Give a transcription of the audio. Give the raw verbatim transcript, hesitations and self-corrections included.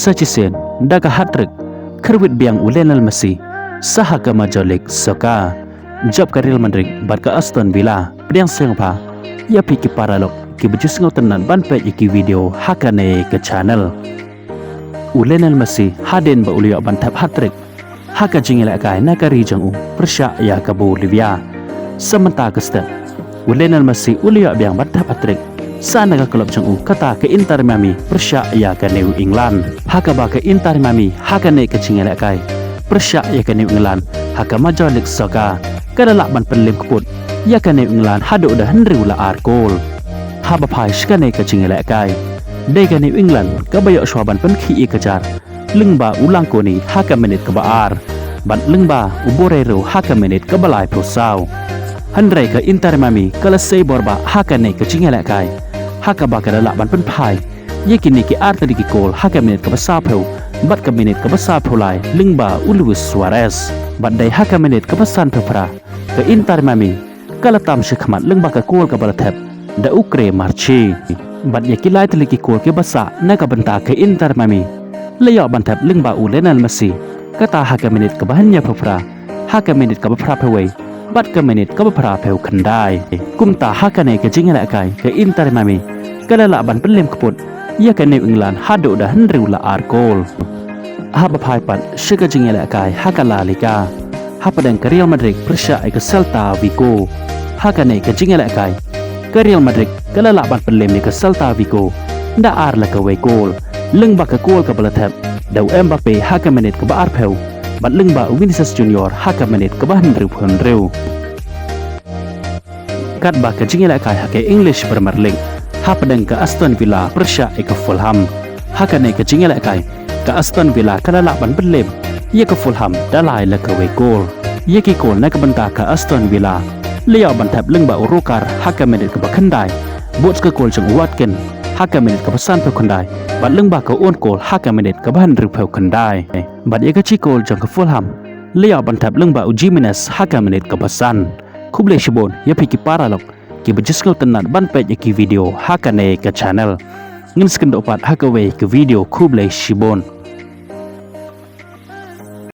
Sa shisien da ka hat-trick, kyrwit biang u Lionel Messi sa ha ka Major League Soccer. Jop ka Real Madrid bad ka Aston Villa, pdiang sngewbha ïa phi ki paralok kiba ju sngewtynnat ban peit ïa ki video ha kane ka channel. U Lionel Messi hadien ba u la ïoh ban thep hat-trick ha ka jingïalehkai na ka ri jong u pyrshah ïa ka Bolivia. Sa mynta ka step u Lionel Messi u la ïoh biang ban thep hat-trick sa na ka club jong u, kata ka Inter Miami pyrshah ïa ka New England. Ha kaba ka Inter Miami ha kane ka jingïalehkai pyrshah ïa ka New England ha ka Major League Soccer, ka la lah ban pynlem kput ïa ka New England haduh da hynriew la ar kol. Haba phai sha kane ka jingïalehkai, dei ka New England kaba ïoh shuwa ban pynkhih ïa ka jar lyngba u Langkoni ha ka minit kaba ar, bad lyngba u Borrero ha ka minit kaba laiphew saw. Hynrei ka Inter Miami ka la sei bor bah ha kane ka jingïalehkai, ha kaba ka la lah ban pynphai ïa kine ki artylli ki kol ha ka minit kaba sawphew bad ka minit kaba sawphew lai lyngba u Luis Suarez. Bad dei ha ka minit kaba sanphew phra, ka Inter Miami ka la tam shakhmat lyngba ka kol kaba la thep da u Cremaschi. Bad ïa ki lai tylli ki kol kiba sah na ka bynta ka Inter Miami la ïoh ban thep lyngba u Lionel Messi, kata ha ka minit kaba hynñiewphew phra, ha ka minit kaba phraphew wei bad ka minit kaba phraphew khyndai. Kumta ha kane ka jingïalehkai ka Inter Miami ka la lah ban pynlem kput ïa ka New England haduh da hynriew la ar kol. Haba phai pat sha ka jingïalehkai ha ka La Liga, hapdeng ka Real Madrid pyrshah ïa ka Celta Vigo, ha kane ka jingïalehkai ka Real Madrid ka la lah ban pynlem ïa ka Celta Vigo da ar la kawei kol, lyngba ka kol kaba la thep da u Mbappe ha ka minit kaba arphew bad lyngba u Vinicius Junior ha ka minit kaba hynriewphew hynriew. Katba ka jingïalehkai ha ka English Premier League, hapdeng ka Aston Villa pyrshah ïa ka Fulham, ha kane ka jingïalehkai ka Aston Villa ka la lah ban pynlem ïa ka Fulham da lai la kawei kol. Ïa ki kol na ka bynta ka Aston Villa la ïoh ban thep lyngba u Roca ha ka minit kaba khyndai, bad ka kol jong u Watkins ha ka minit kaba sanphew khyndai, bad lyngba ka own kol ha ka minit kaba hynriewphew khyndai. Bad ïa ka shi kol jong ka Fulham la ïoh ban thep lyngba u Jimenez ha ka minit kaba san. Khublei shibun ïa phi ki paralok kiba ju sngewtynnat ban peit ïa ki video ha kane ka channel. Ngin sa ïakynduh pat ha kawei ka video, khublei shibun.